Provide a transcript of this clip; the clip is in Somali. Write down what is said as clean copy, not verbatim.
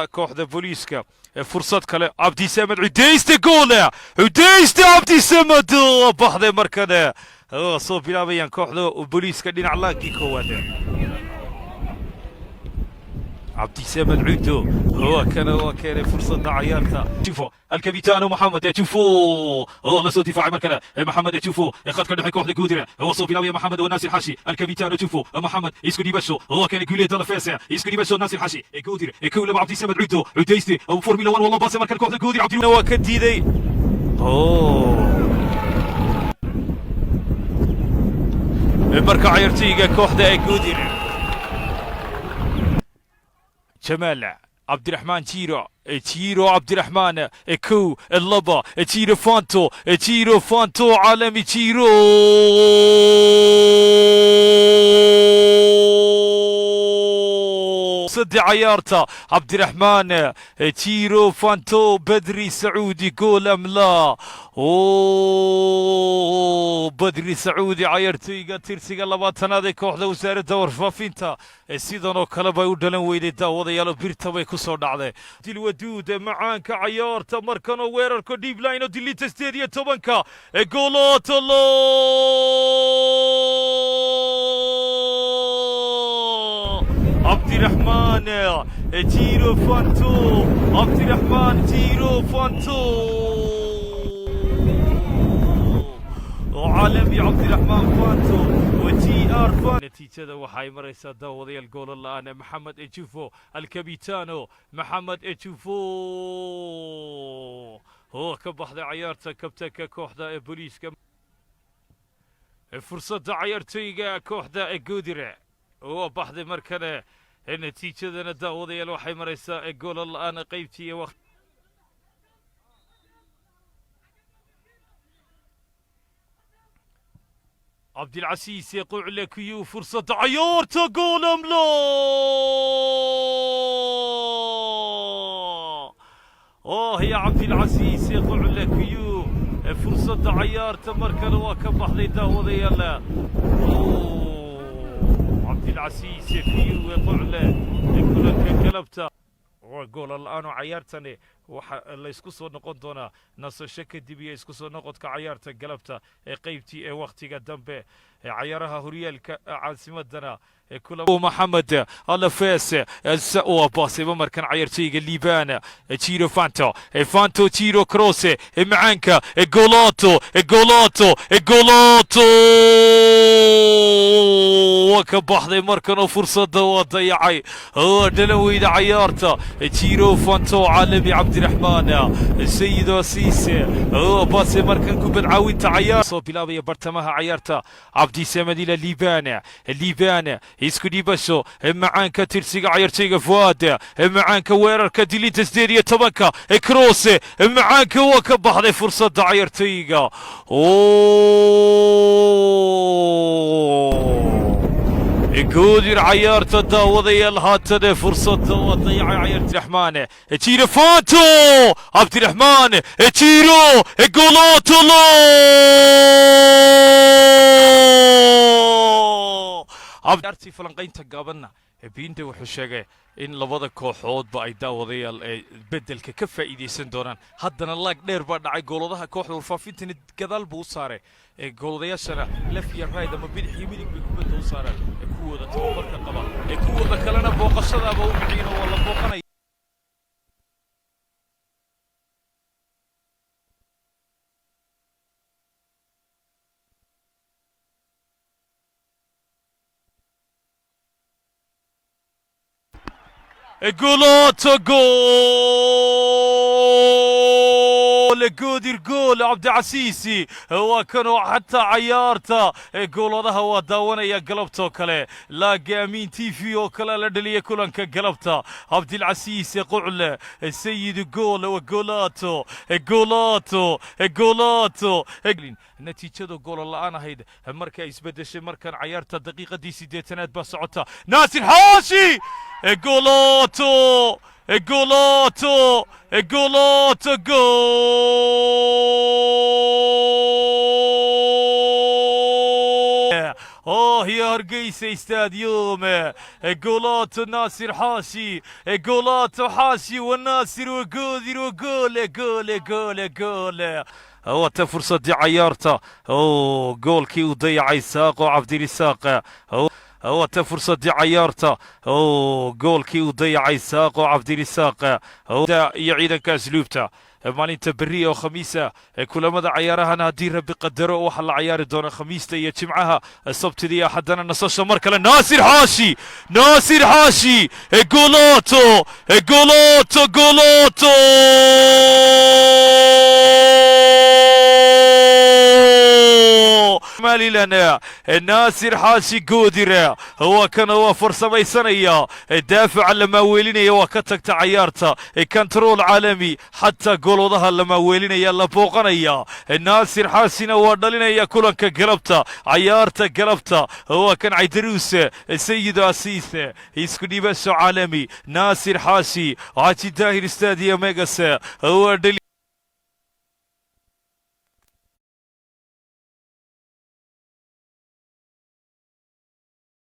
Kooxda booliiska fursad kale, Cabdisamed Cudeyste, goole Cudeyste, Cabdisamed baxday. Markane soo bilaabayaan kooxda booliiska dhinac laagii koowaad. Cabdisamed Cudo waa kana, waa keenay fursadda cayaarta. Jufo الكابيتانو محمد جوفو هو la soo difaacay. Mar kale Maxamed Jufo, khadka dhexe kooxda Guudire oo soo bilaabaya Maxamed oo Naasir Xashi. Alkabitano Jufo Maxamed, isku dhibasho oo keenay Guuleed Dalafeese, isku dhibasho Naasir Xashi, Guudir kow laba, Cabdisamed Cudo Cudeyste, Formula 1 wallah baase. Markale kooxda Guudir, Cabdi waa ka diiday. Marka ciyaartoyga kooxda ee Guudir, Jamaal Cabdiraxmaan Jiro, Jiro Cabdiraxmaan, kow laba, Jiro Fanto, Jiro Fanto, caalami Jiro. Saddex cayaarta, Cabdiraxmaan Jiro Fanto, Badri Sacuudi, gool amla? Badri Sacuudi, cayaartoyga tirsiga 20aad ee kooxda wasaaradda warfaafinta, sidan oo kale bay u dhalan weyday, daawadayaal, birta bay ku soo dhacday. Dilwaduud macaanka cayaarta, markanoo weerarka deep line oo dilinta 18-ka, goolotolo Cabdiraxmaan Jiro Fanto, Cabdiraxmaan Jiro Fanto, caalami Cabdiraxmaan Fanto wa g r. Natiijada waxay maraysaa, daawadayaal, goolo la'aan. Maxamed Ejufo, alkabitano Maxamed Ejufo oo ka baxday cayaarta, kabtanka kooxda ee booliiska. Fursadda cayaartoyga kooxda ee Goodire oo baxday mar kale. Natiijadana, daawadayaal, waxay maraysaa goolo la'aan qaybtii iyo waqti. Cabdilcasiis Qucle kuyu, fursadda cayaarta, gool amlo? Oh ya Cabdilcasiis Qucle kuyu, fursadda cayaarta mar kale waa ka baxday, daawadayaal. Cabdilcasiis kuyu Qucle, kulanka galabta waa goola la'aan oo cayaartani waxa laysku soo noqon doonaa nasasho kadib iyo isku soo noqodka cayaarta galabta ee qaybtii ee wakhtiga dambe ee cayaaraha horyaalka caasimadana. Maxamed Alafes waa baaseba markan cayaartoyga Liibaan Jiro Fanto, Fanto Jiro, cross macaanka, golato, golato, golato, waa ka baxday markan oo fursadda waa dayacay, waa dhalan weyda cayaarta. Jiro Fanto, caalami Cabdiraxmaan Sayid Asiise baase markan kubad caawinta cayaar. Soo bilaabaya bartamaha cayaarta, Cabdisamad ila Liibaan, Liibaan, isku dhibasho macaanka tirsiga cayaartoyga Fuaad, macaanka weerarka dilinta 18-ka, cross macaanka, waa ka baxday fursadda cayaartoyga. Goodir cayaarta, daawadayaal, haatane fursadda waa dayacay cayaartiraxmaan Jiro Fanto, Cabdiraxmaan Jiro, golotolo. Ciyaartii falanqaynta gaabanna, Binde wuxuu sheegay in labada kooxoodba ay, daawadayaal, ee beddelka ka faa'iidaysan doonaan. Haddana laag dheer baa dhacay, gooladaha kooxda warfaafintana gadaal buu u saaray, gooladayaashana left iyo right ama bidix iyo midig bay kubadda u saaraan, ee kuwooda tababarka qaba, ee kuwooda kalena booqashadaaba u bixiyeen oo waa la booqanaya. Golato, gool Goodir, gool Cabdicasiisi waa kanoo xataa cayaarta gooladaha waa daawanaya galabtoo kale. Laaga Amiin TV oo kale la dhaliyay kulanka galabta. Cabdilcasiis Qucle Sayid, gool, golato, golato, golato. Natiijada goolo la'aan ahayd markay isbedeshay markan cayaarta, daqiiqadii 80aad baa socota. Naasir Xaashi, golato, golato, golato, gool. Oh يا Hargeysa Stadium، جولات ناصر حاشي، جولات حاشي والناصر وجودر وجول جول جول جول. Wata fursadii cayaarta oo goolkii uu dayacay Saaqo Cabdirisaaq. Wata fursadii cayaarta oo goolkii uu dayacay Saaqo Cabdirisaaq iyo ciidanka asluubta. Maalinta berri oo Khamiisa kulamada cayaarahan, haddii Rabbi qadaro, waxaa la cayaari doona Khamiista iyo Jimcaha, Sabtida iyo Axadana nasasho. Mar kale Naasir Xaashi, Naasir Xaashi, golato, golato, golato! Somalilan, Naasir Xaashi Goodir waa kana, waa farsamaysanaya, daafaca lama weelinaya, waa ka tagta cayaarta, control caalami, xataa goolwadaha lama weelinaya, la booqanaya. Naasir Xaashina waa dhalinaya kulanka galabta, cayaarta galabta. Waa kan Caydaruus Sayid Asiis, isku dhibasho caalami. Naasir Xaashi, Xaaji Daahir Stadium Megas waa dhali.